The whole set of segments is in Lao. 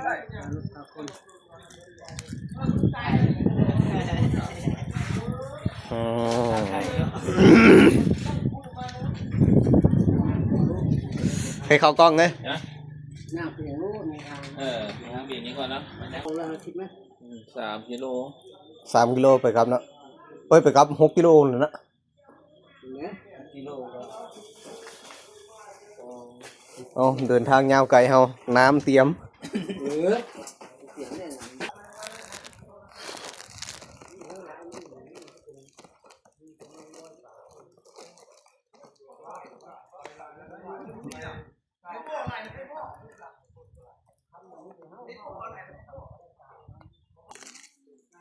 ອໍ ໃຫ້ເຂົ້າກ້ອງເດ້. ຮະ? ເອີ ເອົາບິນນີ້ກ່ອນເນາະ. ອືມ ສາມກິໂລ ສາມກິໂລໄປກັບເນາະ. ເອີຍ ໄປກັບຫົກກິໂລນັ້ນນະ. ເອົາ ເດີນທາງຍາວໄກເຮົາ ນ້ຳຕຽມ.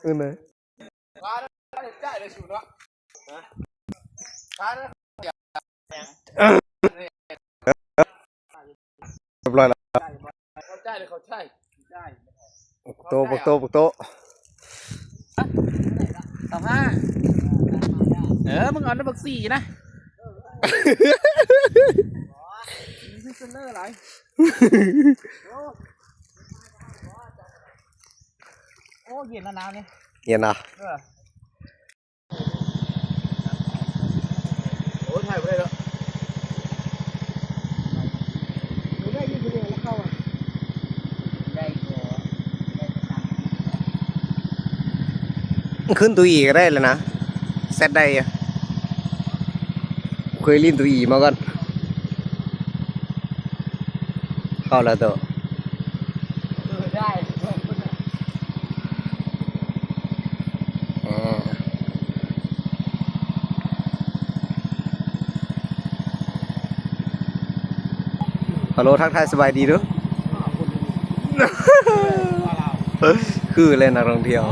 ອື່ນເລີຍ. ຮຽບຮ້ອຍແລ້ວ. ໂຕ ບັກໂຕ ບັກໂຕ. ຊາວຫ້າ. ເອີ ມຶງເອົານຳບັກສີ່ນະ. ມີເຊນເລີຫຼາຍ. ໂອ້ ເຢັນນະນ້ຳນີ້. ເຢັນນະ. ເອີ. ໂອ້ ຖ່າຍບໍ່ໄດ້ແລ້ວ. ຂຶ້ນໂຕອີກກໍໄດ້ແລ້ວນະ ແຊັດໄດ້ຢູ່. ເຄີຍຫຼິ້ນໂຕອີມາກ່ອນ. ເຂົ້າແລ້ວໂຕ. ເອີ ໄດ້. ອໍ ຮັລໂຫຼ ທັກທາຍສະບາຍດີດູ. ຄືແຫຼະນັກທ່ອງທ່ຽວ.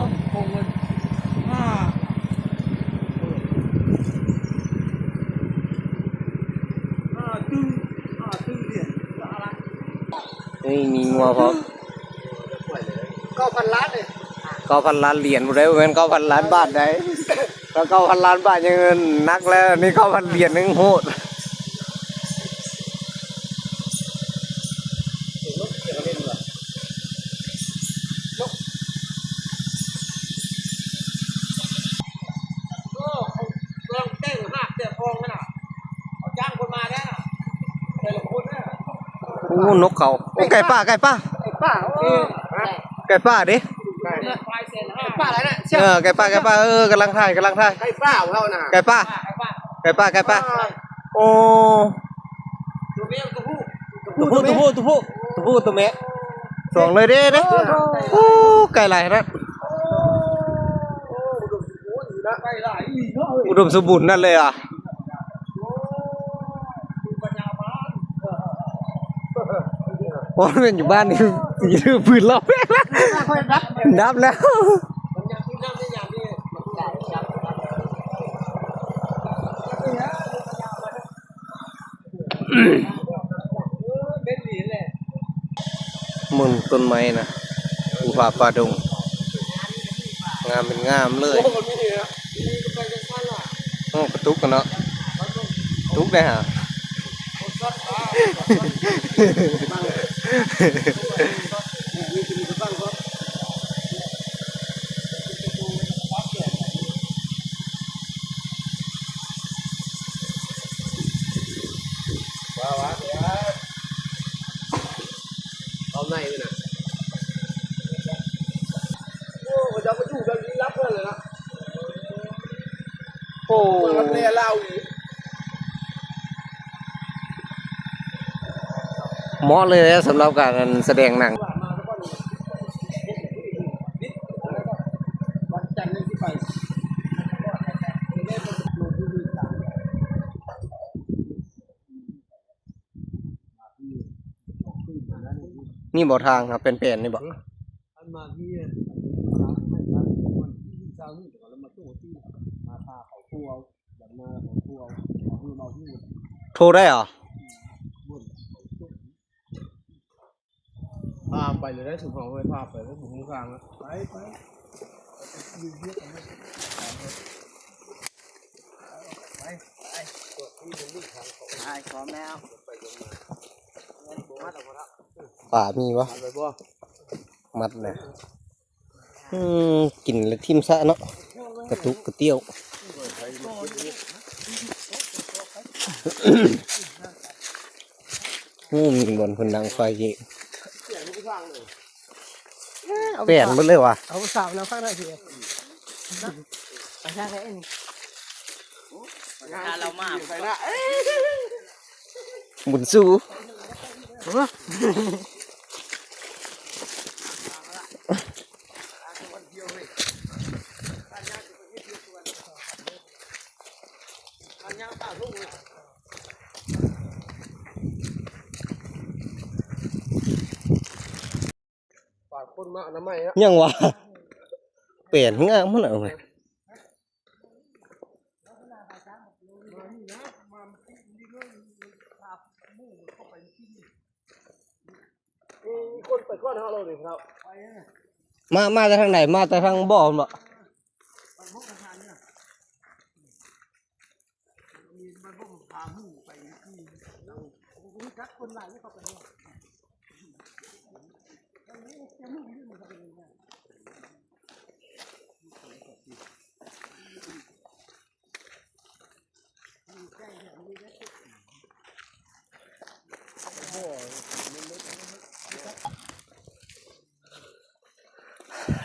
ນີ້ມີງົວພ້ອມ. ເກົ້າພັນລ້ານເດ້. ເກົ້າພັນລ້ານຫຼຽນພຸ້ນເດ້ ບໍ່ແມ່ນເກົ້າພັນລ້ານບາດໃດ໋. ຖ້າເກົ້າພັນລ້ານບາດຍັງໜັກແລ້ວ ນີ້ເກົ້າພັນຫຼຽນຍັງໂຫດ. ໂອ້ ນົກເຂົາ. ໂອ້ ໄກ່ປ່າ ໄກ່ປ່າ ໄກ່ປ່າ. ໂອ້ ເອີ ໄກ່ປ່າເດ້. ໄກ່ປ່າລະນະ. ເອີ ໄກ່ປ່າ ໄກ່ປ່າ. ເອີ ກຳລັງຖ່າຍ ກຳລັງຖ່າຍ. ໄກ່ປ່າຂອງເຮົານະ. ໄກ່ປ່າ ໄກ່ປ່າ ໄກ່ປ່າ. ໂອ້ ໂຕເມຍ ໂຕຜູ້ ໂຕຜູ້ ໂຕແມ່. ສອງເລີຍເດ້ ເດ້. ໂອ້ ໄກ່ຫຼາຍຂະໜາດ. ອຸດົມສົມບູນນັ້ນເລີຍອະ. ໂອ້ ແມ່ນຢູ່ບ້ານນີ້ ຖືກປືນລອບ ດັບແລ້ວ. ເບິ່ງຕົ້ນໄມ້ນະ ພູຜາປ່າດົງ ງາມເປັນງາມເລີຍ. ໂອ້ ກະຕຸກກັນເນາະ ຕຸກໄດ້ຫາ. ເອົາໃນນີ້ນະ. ໂອ້ ເຂົາເຈົ້າກໍຢູ່ແບບລີ້ລັບເພິ່ນແຫຼະນະ. ໂອ້ ແລລາວອີກ. ເໝາະເລີຍແຫຼະ ສຳລັບການ ອັນ ສະແດງໜັງ. ນີ້ບໍ່ທາງເຮົາແປນໆນີ້ບໍ່? ໂທໄດ້ເຫາ? ພາໄປເລີຍໄດ້ ສຸມເຮົາໄປ ພາໄປແລ້ວ ສຸມທາງ ໄປ ໄປ. ໄປ ໄປ ໄປ ພ້ອມແລ້ວ. ປາມີບໍ່? ໄປບໍ່? ມັດນະ. ອືມ ກິນແລ້ວຖິ້ມຊະເນາະ ກະຕຸກກະຕ້ຽວ. ໂອ້ ມີບ່ອນເພິ່ນດັງໄຟອີກ. ແປນເບິດເລີຍຫວາ. ເອົາສາວນຳຟັງໜ້ອຍຊິ ໄປທາງໃດນີ້ ງານລາວມາ ບຸນຊູ. ປາກຄົນມາອະນາໄມນະ ຍັງວ່າ ແປນງາມຫັ້ນນະ. ມີຄົນໄປກ່ອນເຮົາແລ້ວນີ້ເນາະ. ມາ ມາແຕ່ທາງໃດ? ມາແຕ່ທາງບໍ່ເນາະ.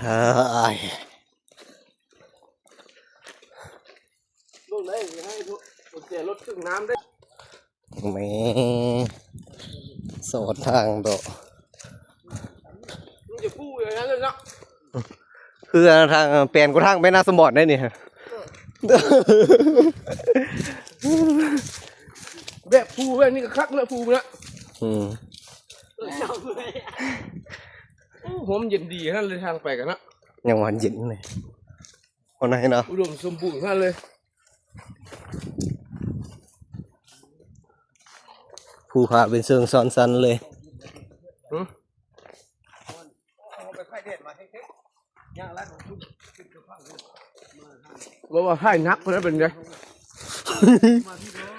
ເອີຍ ລົງໄດ້ໃຫ້ທຸກຄົນແຈລົດຂຶ້ນນ້ຳເດ້. ແມ່ສອນທາງດອກ ມັນຈະປູຢູ່ນັ້ນເລີຍເນາະ. ຄືທາງແປນກວ່າທາງໄປນາສົມບອນໄດ໋ນີ້ ແບບພູແບບນີ້ກໍຄັກເນາະ ພູນະ. ອືມ ໂອ້ ຮົ່ມເຢັນດີຂະໜາດເລີຍ ທາງໄປກັນເນາະ ຍັງວ່າເຢັນເລີຍ. ໂອ້ ນາຍເນາະ ອຸດົມສົມບູນຂະໜາດເລີຍ. ພູຜາເປັນເຊີງຊອນຊັນເລີຍ. ຫຶ ບໍ່ວ່າຖ່າຍໜັກເພິ່ນເປັນໄດ.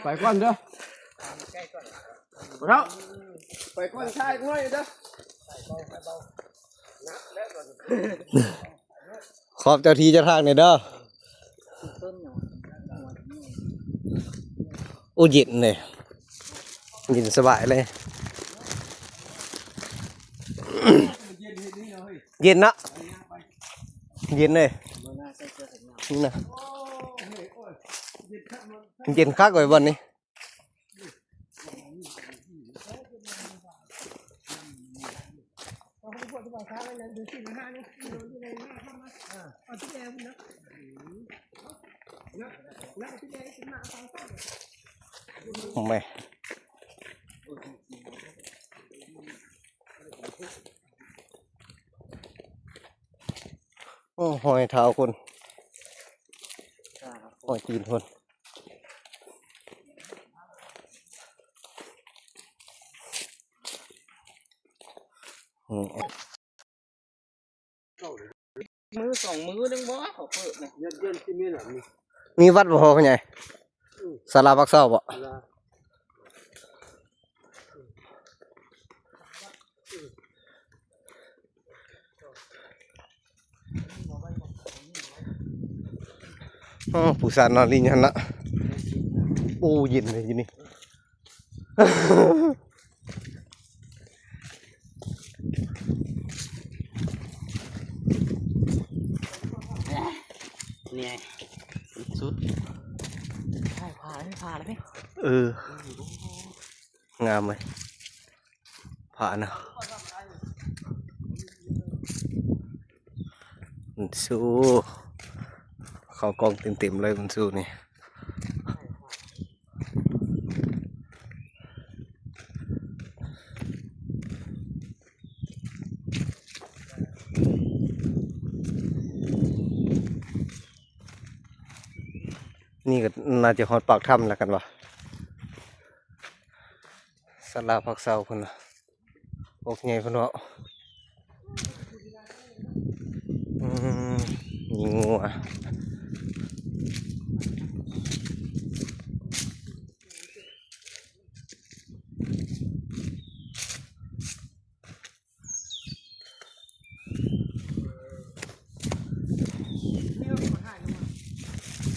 ໄປກ່ອນເດີ ບໍ່ເທົ່າ ໄປກ່ອນ ຖ່າຍໜ້ອຍເດີ. ຂອບເຈົ້າທີ່ເຈົ້າທາງແດ່ເດີ. ໂອ້ ເຢັນເລີຍ ເຢັນສະບາຍເລີຍ. ເຢັນເນາະ ເຢັນເລີຍ ນີ້ນະ ເຢັນຄັກເວີຍບ່ອນນີ້. ແມ່ ໂອ້ ຮອຍເທົ້າຄົນ ຮອຍຕີນຄົນ. ມື້ສອງມື້ໜຶ່ງບໍ່ ເຂົາເປີດນະ. ເຢັນໆ ຊິມີນະ ມີ ມີວັດບໍ່ພໍ່ໃຫຍ່? ອືມ ສາລາພັກເຊົາບໍ່? ສາລາ ອໍ ຜູ້ສາວນອນຫຼິ້ນຢູ່ຫັ້ນນະ. ໂອ້ ເຢັນເລີຍຢູ່ນີ້. ນີ້ສຸດ ຖ່າຍຜາ ຖ່າຍຜາແລ້ວນີ້. ເອີ ງາມເວີຍ ຜານະ. ມັນຊູ ເຂົ້າກ້ອງເຕັມໆເລີຍ ມັນຊູນີ້. ນີ້ກໍໜ້າຈະຮອດປາກຖ້ຳແລ້ວກັນວ່າ. ສາລາພັກເຊົາເພິ່ນນະ ອອກໃຫຍ່ເພິ່ນເນາະ. ອືມ ມີງົວ. ເ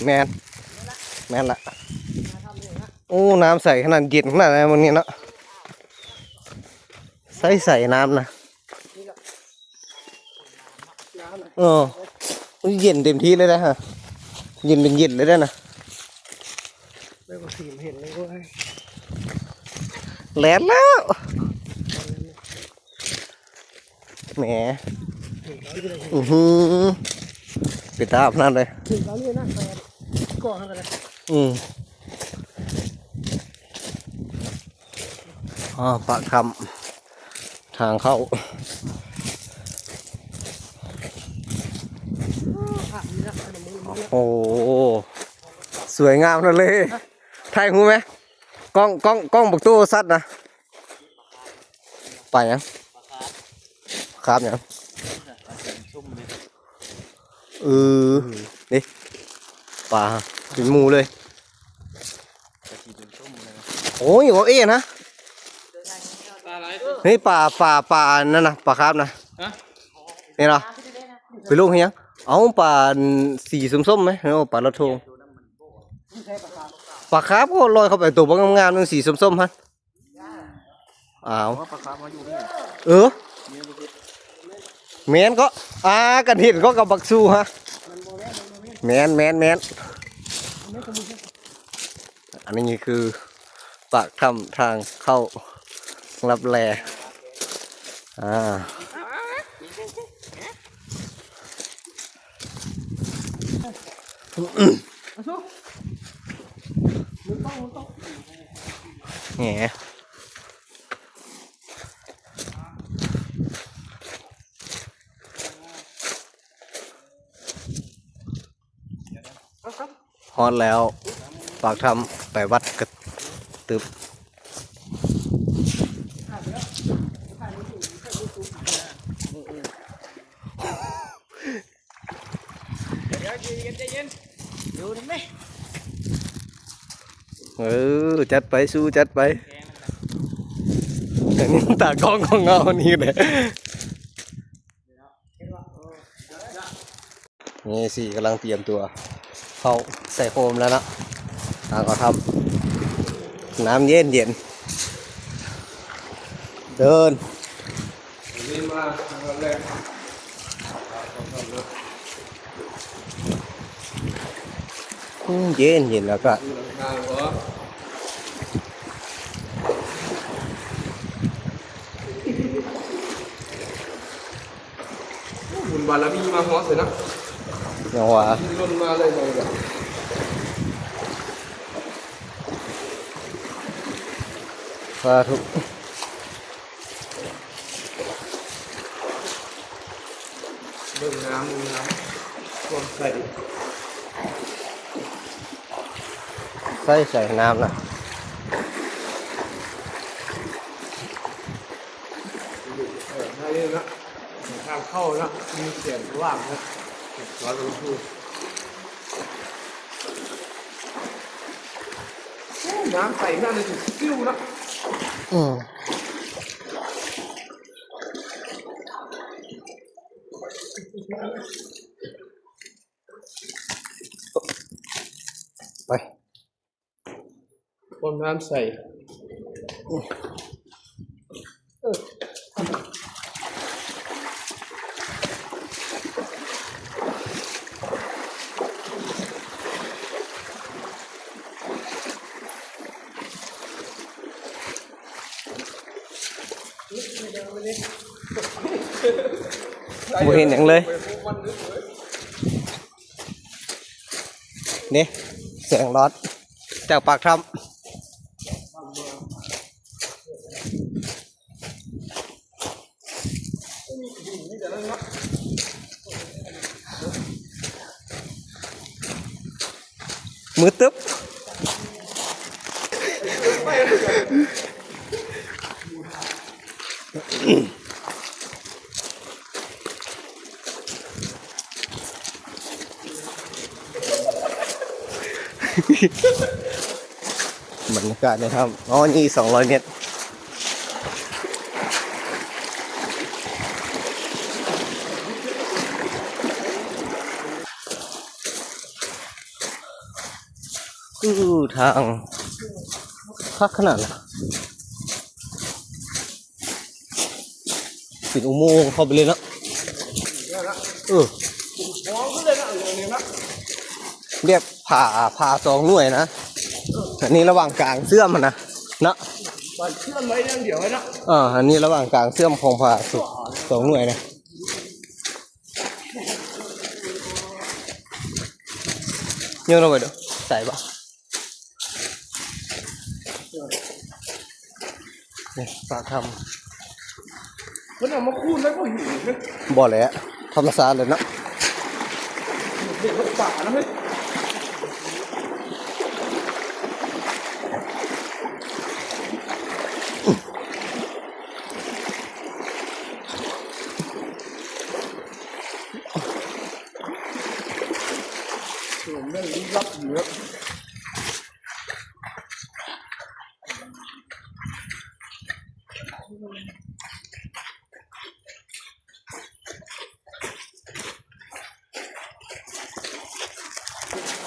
ແມ່ນ ແມ່ນລະ. ໂອ້ ນ້ຳໃສຂະໜາດ ເຢັນຂະໜາດນັ້ນມື້ນີ້ເນາະ. ໃສໆ ນ້ຳນະ. ເອີ ເຢັນເຕັມທີ່ເລີຍນະ. ເຢັນເປັນເຢັນເລີຍນະ. ແລ່ນແລ້ວ. ແໝ ອື້ຫື ເປັນຕາອາບນ້ຳເລີຍ. ອືມ ອໍ ປາກຖ້ຳ ທາງເຂົ້າ. ໂອ້ ສວຍງາມນະເລີຍ. ຖ່າຍຮູບແມ ກ້ອງ ກ້ອງ ກ້ອງບັກໂຕຊັດນະ. ປາຫຍັງ? ປາຄາບຫຍັງ? ເອີ ນີ້ ປາເປັນໝູ່ເລີຍ. ໂອ້ຍ ເວົ້າເອນະ. ນີ້ປາ ປາ ປາອັນນັ້ນນະ ປາຄາບນະ. ນີ້ເນາະ ໄປລົງເຮັດຫຍັງ? ເອົາ ປາສີສົ້ມໆ ແມ. ໂອ້ ປາລອດໂທງ. ປາຄາບກໍລອຍເຂົ້າໄປ ໂຕບັກງາມໆ ໜຶ່ງ ສີສົ້ມໆ ຫັ້ນ. ອ້າວ ປາຄາບມາຢູ່ນີ້. ເອີ ແມ່ນກໍ ອ່າ ກັນເຫັນກໍກັບບັກຊູຮະ. ແມ່ນ ແມ່ນ ແມ່ນ. ອັນນີ້ຄືປາກຖ້ຳທາງເຂົ້າລັບແລ. ອ່າ ແຫ ຮອດແລ້ວ ປາກຖ້ຳ ໄປວັດກະຕຶບ. ເອີ ຈັດໄປ ສູ້ ຈັດໄປ. ຕາກ້ອງຂອງເຮົານີ້ແຫຼະ. ນີ້ຊິກຳລັງຕຽມຕົວເຂົ້າໃສ່ໂຄມແລ້ວເນາະ. ທາງເຂົ້າຖ້ຳ ນ້ຳເຢັນໆ ເດີນ. ອືມ ເຢັນໆ ອາກາດ. ບຸນບາລະມີມາຮອດເລີຍເນາະ. ຍັງວ່າ ລຸ້ນມາເລີຍ. ສາທຸ. ເບິ່ງນ້ຳ ເບິ່ງນ້ຳ ຄວາມໃສ ໃສ ໃສ ນ້ຳນະ. ເອີ ໃນນີ້ນະ ທາງເຂົ້ານະ ມີແສງສະຫວ່າງນະ ສອນລົງສູ່. ໂອ້ ນ້ຳໃສຂະໜາດນີ້ ຊິວນະ. ອືມ. ໄປ ຄວາມນ້ຳໃສ. ບໍ່ເຫັນຫຍັງເລີຍ. ນີ້ ແສງລອດຈາກປາກຖ້ຳ. ມືຕຶບ. ບັນຍາກາດໃນຖ້ຳ. ອໍ ນີ້ສອງຮ້ອຍແມັດ. ອື ທາງຄັກຂະໜາດນະ ເປັນອຸໂມງເຂົ້າໄປເລີຍເນາະ. ເອີ ແບບ ຜາ ຜາສອງໜ່ວຍນະ. ອັນນີ້ລະຫວ່າງກາງເຊື່ອມຫັ້ນນະເນາະ ເຊື່ອມໄວ້ຢ່າງດຽວເນາະ. ເອີ ອັນນີ້ລະຫວ່າງກາງເຊື່ອມຂອງຜາສອງໜ່ວຍນະ. ໂຍນລົງໄປດູ ໃສ່ບໍ່? ນີ້ ປາກຖ້ຳ ເພິ່ນເອົາມາຂູດໄວ້ບໍ່? ບໍ່ແຫຼະ ທຳມະຊາດເລີຍເນາະ. ເດັກປານະເຮີ້ຍ. ເລື່ອງລີ້ລັບຢູ່ເນາະ.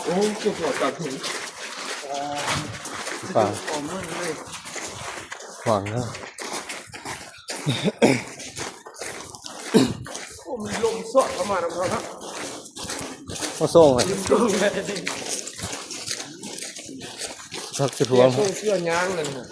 ໂອ້ ເກັບຫົວກັບຫຸ່ນ ປາ ຂວາງເນາະ. ໂອ້ ມີລົມສອດເຂົ້າມານຳເຮົາເນາະ ມາສົ່ງໃຫ້ ພັກສະພວງ ເສື້ອຍາງນັ້ນນະ.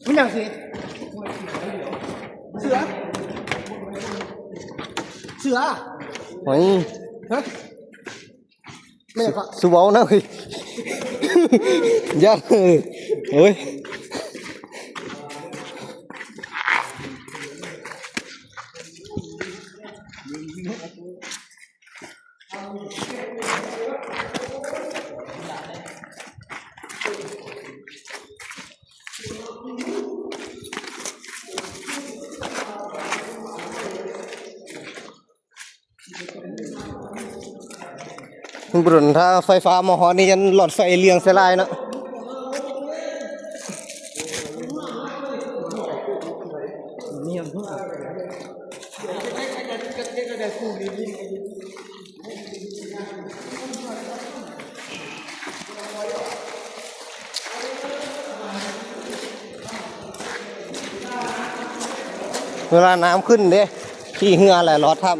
ມັນຫຍັງຊິ? ເສືອ? ເສືອ? ຫອຍ. ຮະ? ແມ່ນເກາະ ສຸເວົ້ານະເຮີ້ຍ ຢ້ານເຮີ້ຍ ໂອ້ຍ. ບຸນ ຖ້າໄຟຟ້າມາຮອດນີ້ ຢັນຫຼອດໄຟເລື່ອງໃສ່ຫຼາຍເນາະ. ເວລານ້ຳຂຶ້ນເດ້ ຂີ່ເຮືອແຫຼະລອດຖ້ຳ.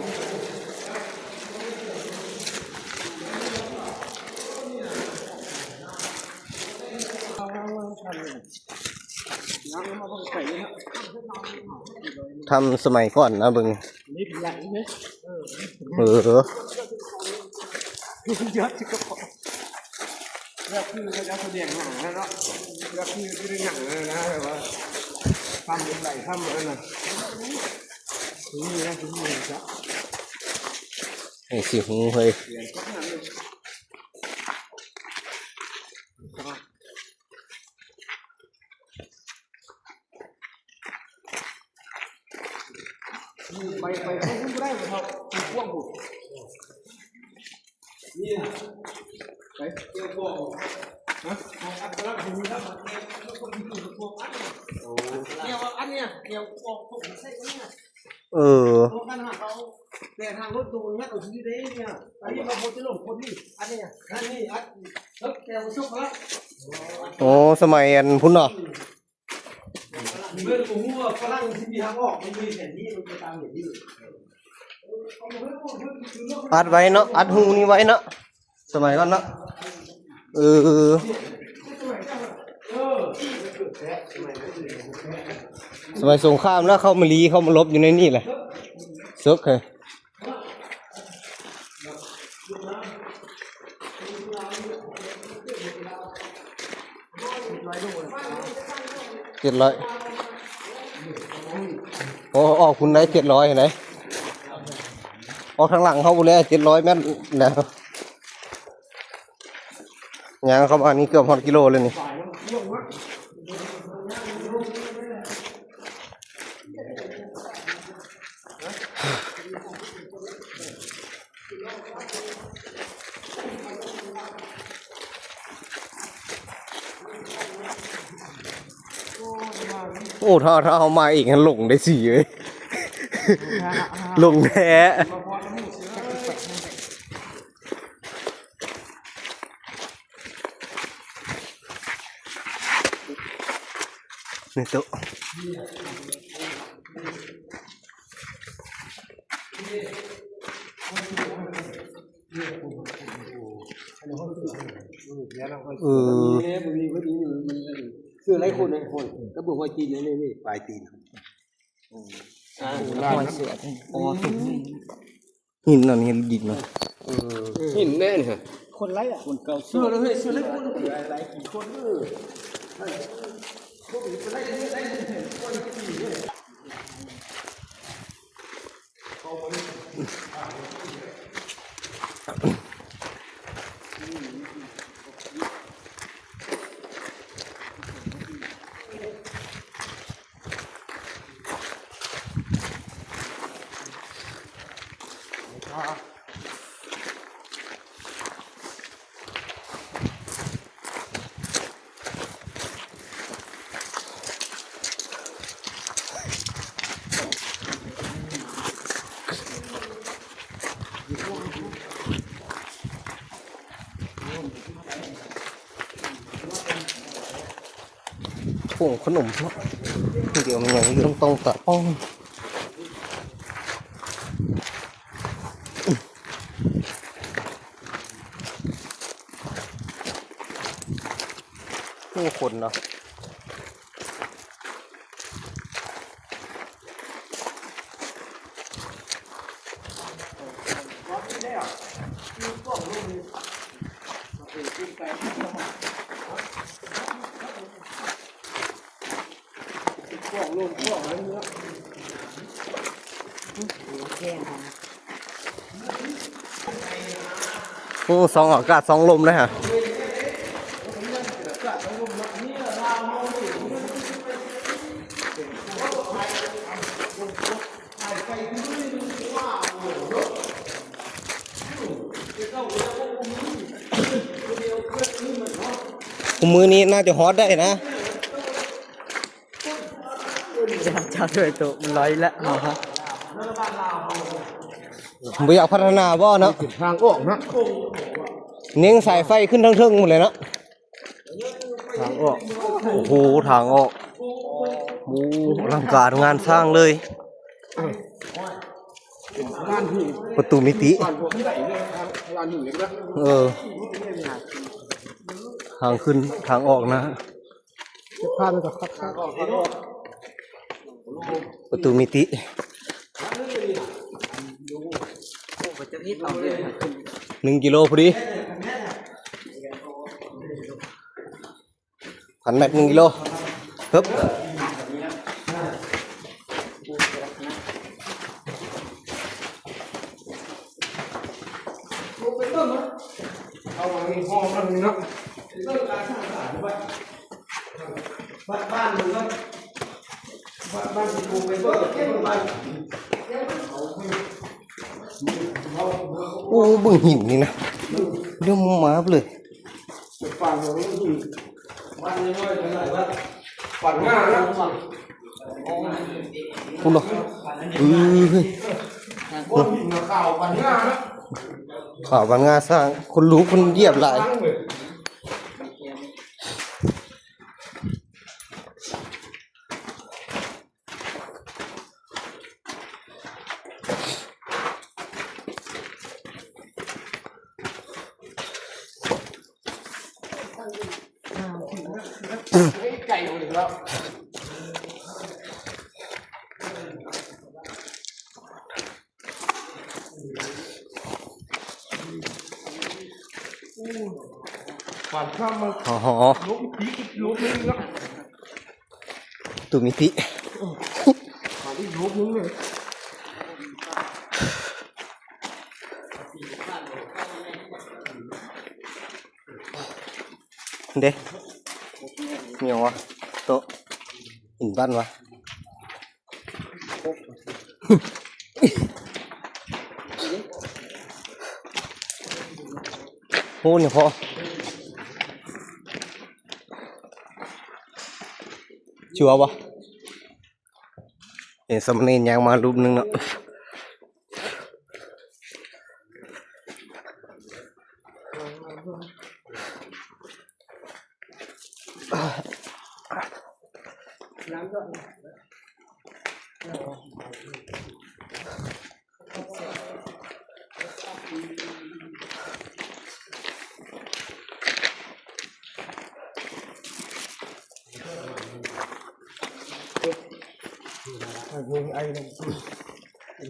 ຖ້ຳສະໄໝກ່ອນນະເບິ່ງ. ເອີ ນີ້ຊິຮູ້ເຮີ້ຍ. ໄປ ໄປ ໄປພຸ້ນບໍ່ໄດ້ບໍ່ເທົ່າ ຢູ່ກວ້າງພຸ້ນ. ນີ້ນະ ໄປ ແກ້ວກອງ ຮະ ຂອງອັດຕະລັກ ໂອ້ ແກ້ວອັນນີ້ ແກ້ວກອງ ໃສ່ອັນນີ້ນະ. ເອີ ແຕ່ທາງລົດໂດນ ອັນນີ້ ອັດ ອັນນີ້ ອັດ ແກ້ວສຸກແລ້ວ. ໂອ້ ສະໄໝອັນພຸ້ນເນາະ. ອັດໄວ້ເນາະ ອັດຮູນີ້ໄວ້ເນາະ ສະໄໝກ່ອນເນາະ. ເອີ ສະໄໝສົງຄາມແລ້ວ ເຂົາມາລີ ເຂົາມາຫຼົບຢູ່ໃນນີ້ແຫຼະ ເສິກເຮີ້ຍ. ເຈັດຮ້ອຍ. ອອກພຸ້ນໄດ້ເຈັດຮ້ອຍຫັ້ນໃດ ອອກທາງຫຼັງເຮົາພຸ້ນແຫຼະ ເຈັດຮ້ອຍແມັດນະ. ຍ່າງເຂົ້າມານີ້ເກືອບຮອດກິໂລແລ້ວນີ້. ໂອ້ ຖ້າ ຖ້າເຮົາມາເອງຫັ້ນຫຼົງໄດ້ສີເອີຍ ຫຼົງແທ້. ນີ້ໂຕະ ເອີ ເສືອຫຼາຍຄົນ ຫຼາຍຄົນ ກໍບອກວ່າຈີນນີ້ ນີ້ ປາຍຕີນ ອາ ຫ້ອຍເສືອ ອໍ ຕົງນີ້ ຫີນອັນນີ້ດິນນະ ເອີ ຫີນແນ່ນະ ຄົນຫຼາຍອະ ຄົນເກົ່າ ເສືອເລີຍ ເສືອຫຼາຍຄົນ ຫຼາຍໆຄົນ ເອີ ຄົນຫຼາຍ ຫຼາຍ ຫຼາຍ ຄົນ ผງຂະໜົມເນາະ ດຽວມັນຍັງເລື່ອງຕ້ອງຕາປ້ອງ ໂອ້ ຄົນເນາະ. ໂອ້ ສ່ອງອາກາດສ່ອງລົມເລີຍຫະ. ມື້ນີ້ໜ້າຈະຮອດໄດ້ນະ. ເຈົ້າ ເຈົ້າ ໂຕ ມັນລອຍແລ້ວເນາະ. ບໍ່ຢາກພັດທະນາບໍ່ເນາະ? ທາງອອກນະ ເນັ່ງສາຍໄຟຂຶ້ນທາງເທິງພຸ້ນແຫຼະເນາະ. ທາງອອກ ໂອ້ໂຫ ທາງອອກ ໂອ້ ອະລັງການງານສ້າງເລີຍ. ປະຕູມິຕິ ເອີ ທາງຂຶ້ນທາງອອກນະ. ເກັບພາບໄວ້ກ່ອນ ຄັບ ປະຕູມິຕິ ໜຶ່ງກິໂລພໍດີ ພັນແມັດ ໜຶ່ງກິໂລ ຮຶບ. ເອົາອັນນີ້ຫໍ່ມັນເນາະ ເບິ່ງການສ້າງສານໄວ້ ວັດບ້ານມັນເນາະ ວັດບ້ານຊິປູໄປເບິ່ງ ເບິ່ງບ້ານ ໂອ້ ເບິ່ງຫີນນີ້ນະ ເລີ່ມມາເລີຍ. ພຸ້ນເນາະ ເອີ ຂາວປານງາຊ້າງ ຄົນລູກຄົນຢຽບຫຼາຍ. ປານຂ້າມມາ ອໍ ອໍ ອໍ ລົງອີກ ລົງອີກເນາະ. ຕູມິຕິ ເດ້ ມີຫຍັງວະ? ໂຕະ ຫີນປັ້ນວະ? ໂຫ ນີ້ພໍ ຊິເອົາບໍ່? ເຫັນສາມະເນນຍ່າງມາຮູບໜຶ່ງເນາະ.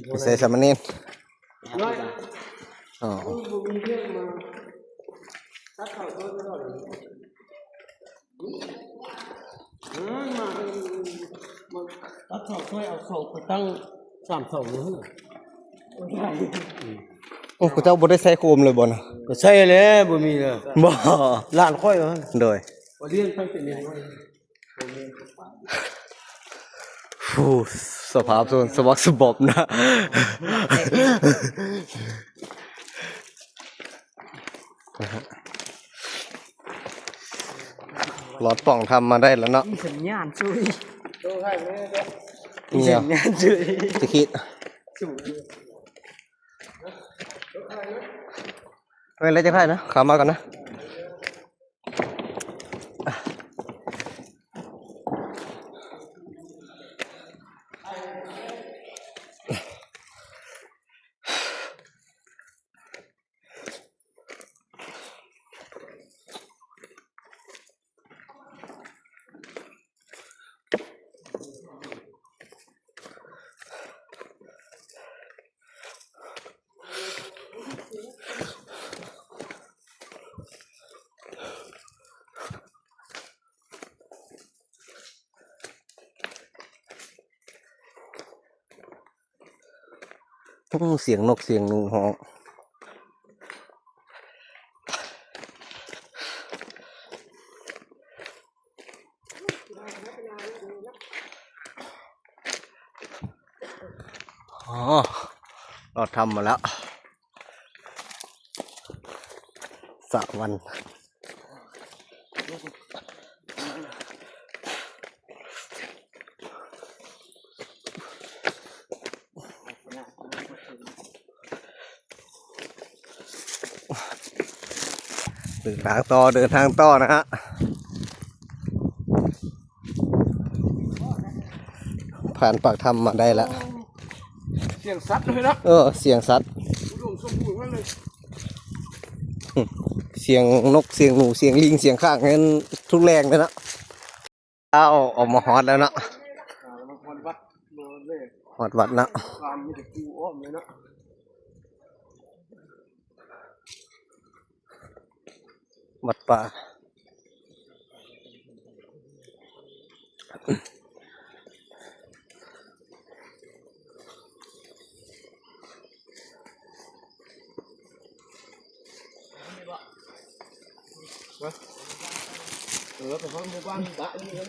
ຢູ່ໃສສາມະເນນ? ອໍ ຕັດເສົາ ຊ່ວຍເອົາເສົາໄປຕັ້ງສາມເສົາຢູ່ຫັ້ນນະ. ໂອ້ ເຂົາເຈົ້າບໍ່ໄດ້ໃຊ້ໂຄມເລີຍບໍ່ນະ? ກໍໃຊ້ແລ້ວ ບໍ່ມີແລ້ວ. ບໍ່ ຫຼານຂ້ອຍວ່າ. ໂດຍ ວ່າລ້ຽງຕັ້ງແຕ່ນ້ອຍ. ໂອ້ ສະພາບສະບັກສະບັບນະ. ລອດປ່ອງຖ້ຳມາໄດ້ແລ້ວເນາະ. ມີສັນຍານຊຸຍ ມີສັນຍານຊຸຍ ຕະຄິດ. ເອີ ແລ້ວຈະຖ່າຍນະ ຂ້າມມາກ່ອນນະ. ໂອ້ ສຽງນົກສຽງໜູຮ້ອງ. ອໍ ລອດຖ້ຳມາແລ້ວ ສະຫວັນ. ເດີນທາງຕໍ່ ເດີນທາງຕໍ່ນະຮະ. ຜ່ານປາກຖ້ຳມາໄດ້ລະ. ສຽງສັດເລີຍເນາະ. ເອີ ສຽງສັດ ອຸດົມສົມບູນເລີຍ. ສຽງນົກ ສຽງໜູ ສຽງລີງ ສຽງຂ້າງ ແມ່ນທຸກແຫຼ່ງເລີຍເນາະ. ເອົາ ອອກມາຮອດແລ້ວເນາະ. ຮອດວັດ ຮອດວັດເນາະ. ມີແຕ່ພູອ້ອມເລີຍເນາະ. ວັດປ່າ ເອີ ໄປເບິ່ງໝູ່ບ້ານບ້ານນີ້.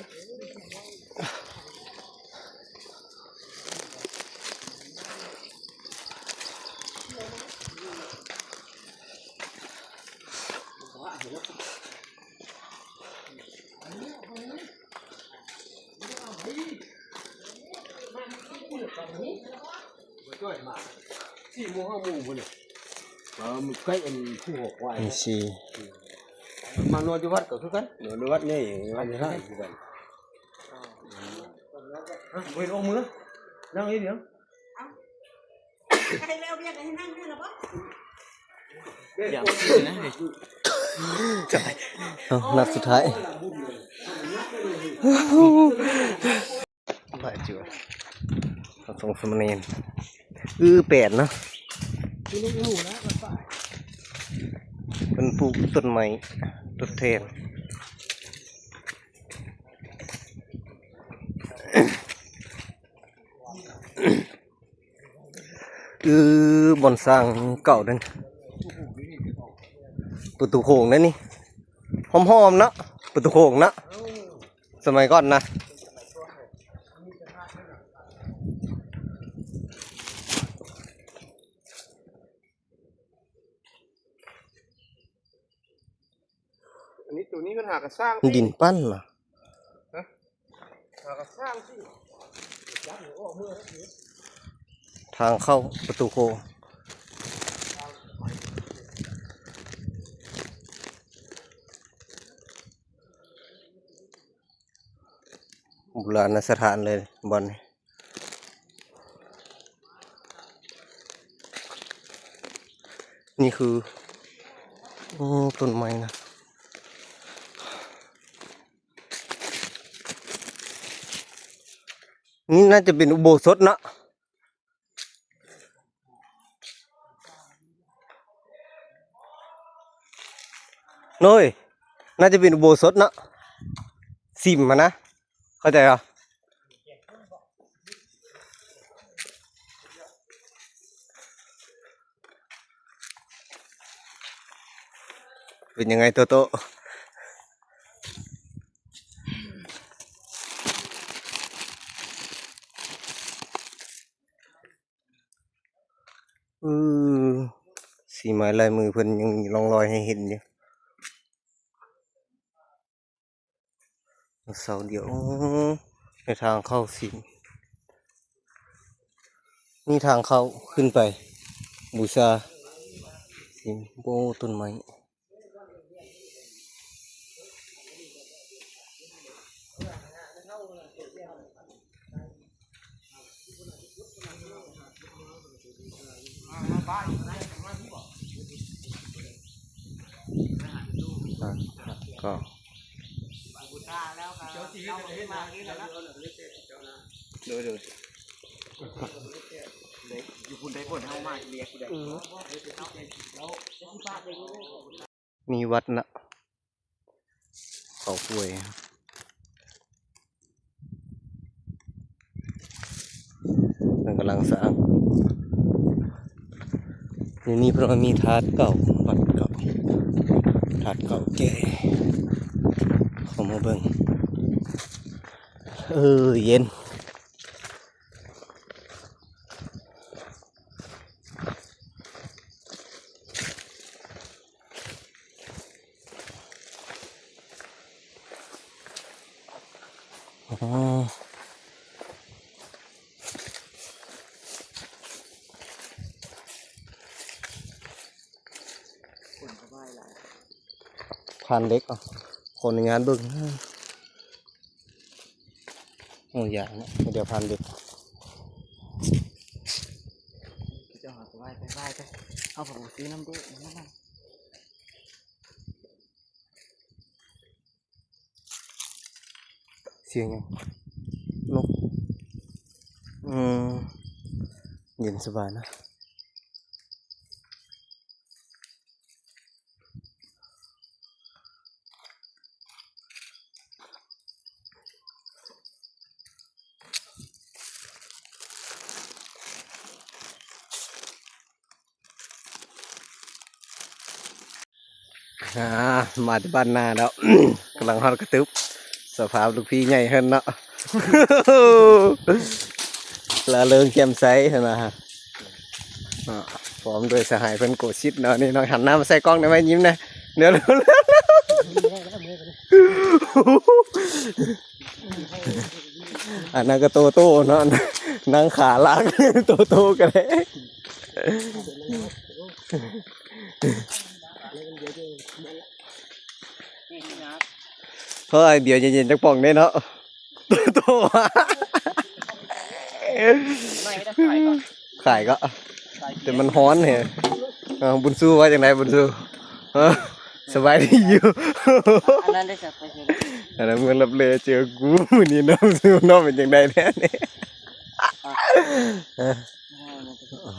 ມານອນຢູ່ວັດກໍຄືກັນ ນອນຢູ່ວັດນີ້ ວັດນີ້ຄືກັນ. ບໍ່ເຫັນອອກມື ນັ່ງຢູ່ດຽວ. ເອົາ ໃຫ້ແລ້ວວຽກໃຫ້ນັ່ງຢູ່ລະບໍ່? ເອົາ ນັດສຸດທ້າຍ ພະຈູ ພະສົງສາມະເນນ ອື ແປດເນາະ. ເພິ່ນປູກຕົ້ນໄມ້ທົດແທນ. ອື ບ່ອນສ້າງເກົ່າເດ້ ປະຕູໂຂງເດ້ນີ້ ຫອມໆ ເນາະ ປະຕູໂຂງເນາະ ສະໄໝກ່ອນນະ. ອັນນີ້ ໂຕນີ້ເພິ່ນຫາກະສ້າງ ດິນປັ້ນນະ ຫາກະສ້າງຊິ ທາງເຂົ້າປະຕູໂຂງ ບູລານະສະຖານເລີຍບ່ອນນີ້. ນີ້ຄື ໂອ້ ຕົ້ນໄມ້ນະ ນີ້ໜ້າຈະເປັນອຸໂບສົດເນາະ. ໂອ້ຍ ໜ້າຈະເປັນອຸໂບສົດເນາະ ສິມຫັ້ນນະ ເຂົ້າໃຈບໍ່? ເປັນຍັງໄງໂຕໂຕ? ອື ສີໄມ້ລາຍມືເພິ່ນຍັງມີຮ່ອງລອຍໃຫ້ເຫັນຢູ່ ເສົາດຽວ ໂອ້ ໃນທາງເຂົ້າສິມ ນີ້ທາງເຂົ້າຂຶ້ນໄປບູຊາສິມ ໂອ້ ຕົ້ນໄມ້. ໂດຍ ໂດຍ ຢູ່ພຸ້ນໄດ້ຜົນເຮົາມາເລກໄດ້ ມີວັດນະ ເຂົາປ່ວຍ ເພິ່ນກຳລັງສ້າງ ຢູ່ນີ້ເພິ່ນວ່າມີທາດເກົ່າ ວັດເກົ່າ ທາດເກົ່າແກ່ ເຂົ້າມາເບິ່ງ ເອີ ເຢັນ. ອໍ ຜ່ານເຫຼັກ ຂໍອະນຸຍາດເບິ່ງ. ໂອ້ ຢ່າເນາະ ດຽວຜ່ານເດັດ ເຈົ້າຫາໄປໄປໄປ ເຮົາບໍ່ຊື້ນຳເດ້ ສຽງຫຍັງ ນົກ ອືມ ເຢັນສະບາຍນະ. ອ່າ ມາແຕ່ບ້ານນາແລ້ວ ກຳລັງຮອດກະຕຶບ ສະພາບລູກພີ່ໃຫຍ່ເພິ່ນເນາະ ລາເລີງແຈ່ມໃສຫັ້ນນະ ພ້ອມດ້ວຍສະຫາຍເພິ່ນໂກສິດເນາະ ນີ້ເນາະ ຫັນໜ້າມາໃສ່ກ້ອງໄດ້ໄວຍິ້ມແດ່ ດຽວ ອັນນັ້ນກໍໂຕໂຕ້ເນາະ ນັ່ງຂາລາກ ໂຕໂຕ້ກໍໄດ້ ເຮີ້ຍ ເບຍເຢັນໆ ຈັກປ່ອງເດ້ເນາະ ໂຕໂຕ້ ຂາຍກໍ ແຕ່ມັນຮ້ອນແຮງ ເອົາ ບຸນຊູວ່າຈັ່ງໃດ ບຸນຊູ? ເອີ ສະບາຍດີຢູ່ ອັນນັ້ນໄດ້ສັກໄປເຊີນ ອັນນັ້ນເມືອງລັບແລເຈີກູ ມື້ນີ້ນ້ອງ ນ້ອງເປັນຈັ່ງໃດແທ້ນີ້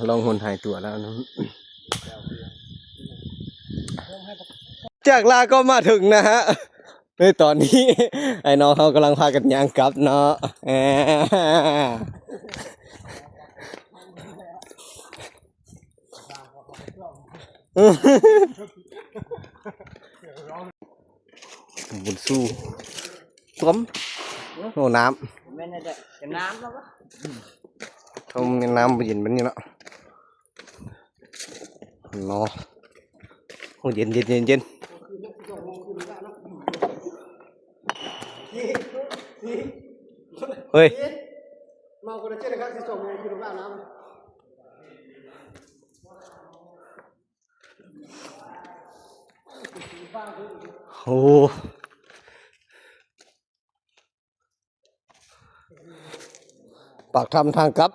ລອງຫົນຫາຍຕົວແລ້ວນະ ຈາກລາວກໍມາເຖິງນະຮະ ໃນຕອນນີ້ ໄອ້ນ້ອງເຮົາກຳລັງພາກັນຍ່າງກັບເນາະ ແອ. ບຸນຊູ ຕົມ ໂອ້ ນ້ຳ ແມ່ນແຫຼະ ຈະນ້ຳແລ້ວວະ ເຂົາມີນ້ຳເຢັນແບບນີ້ເນາະ ເນາະ ໂອ້ ເຢັນ ເຢັນ ເຢັນ ເຢັນ ເຮີ້ຍ ເມົາຄົນລະເຈັດນະຄັບ ສິບສອງໂມງຄືນອາບນ້ຳ. ໂອ້ ປາກຖ້ຳທາງກັບ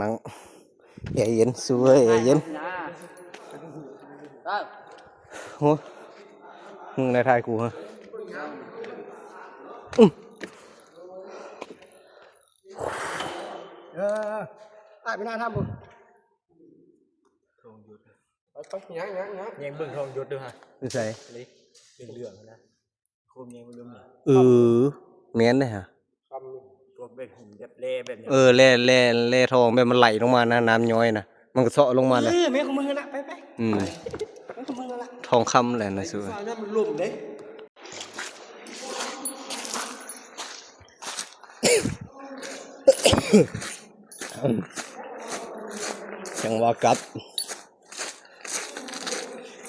ນັ່ງແອເຢັນ ສວຍແອເຢັນ ໂອ້ ມຶງໄດ້ຖ່າຍກູຫະ ອືມ. ເອີ ອ້າຍໄປໜ້າຖ້ຳພຸ້ນ ທອງຫຍົດ ໄປ ໄປ ຍັງ ຍັງ ຍັງ ແຍງເບິ່ງທອງຫຍົດເດີ້ຫະ ຢູ່ໃສ ເຫຼືອງໆນະ ໂຄມແຍງເບິ່ງເບິ່ງ ເອີ ແມ່ນເດ້ຫະ ຄຳ ພວກແບບຫີນແບບແຮ່ແບບນີ້ ເອີ ແຮ່ ແຮ່ ແຮ່ທອງແບບມັນໄຫຼລົງມານະ ນ້ຳຍ້ອຍນະ ມັນກໍເຊາະລົງມາແຫຼະ ເອີ ແມ່ນຂອງມຶງຫັ້ນລະ ໄປ ໄປ ອືມ ແມ່ນຂອງມຶງຫັ້ນລະ ທອງຄຳແຫຼະນະ ສຸດ ຟ້ານ້ຳມັນລົມເດ້. ຈັ່ງວ່າກັບ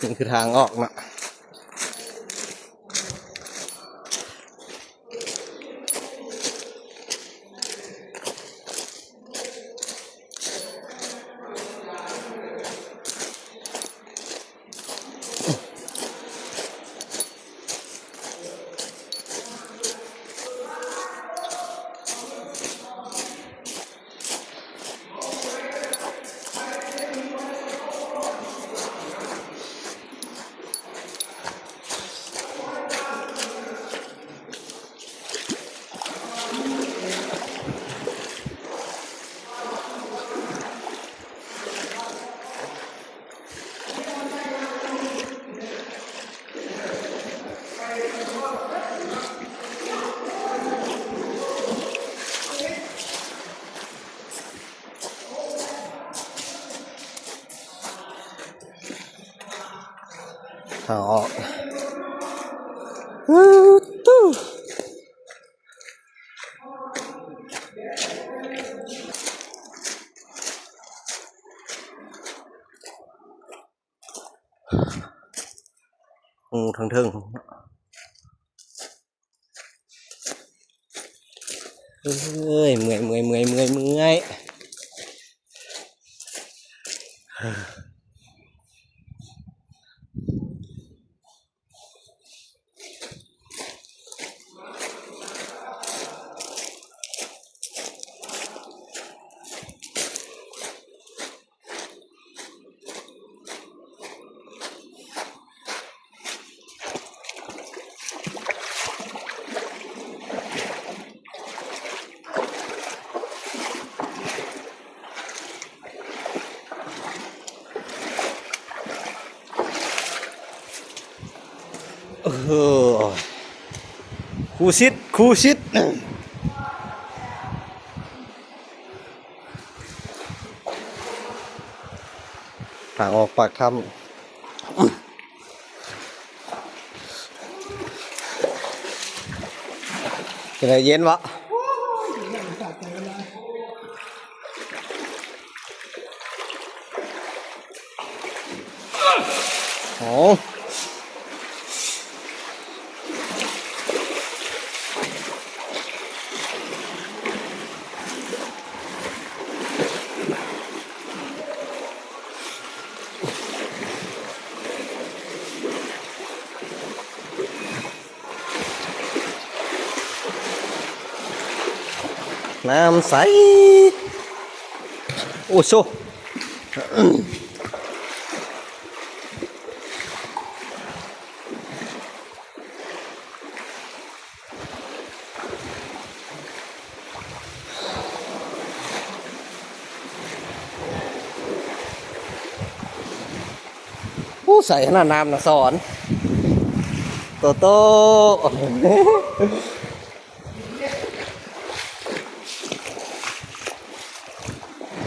ນີ້ຄືທາງອອກເນາະ. ເອົາອອກ ໂອ້ ເທິງໆ ເອີຍ ເມື່ອຍ ເມື່ອຍ ເມື່ອຍ ເມື່ອຍ ເມື່ອຍ. ເອີ ຄູຊິດ ຄູຊິດ. ທາງອອກປາກຖ້ຳ ເປັນໄງ ເຢັນບໍ່? ໂອ້ ນ້ຳໃສ ໂອ້ໂຊ. ໂອ້ ໃສຂະໜາດນ້ຳນະ ສອນ ໂຕໂຕ. ໂ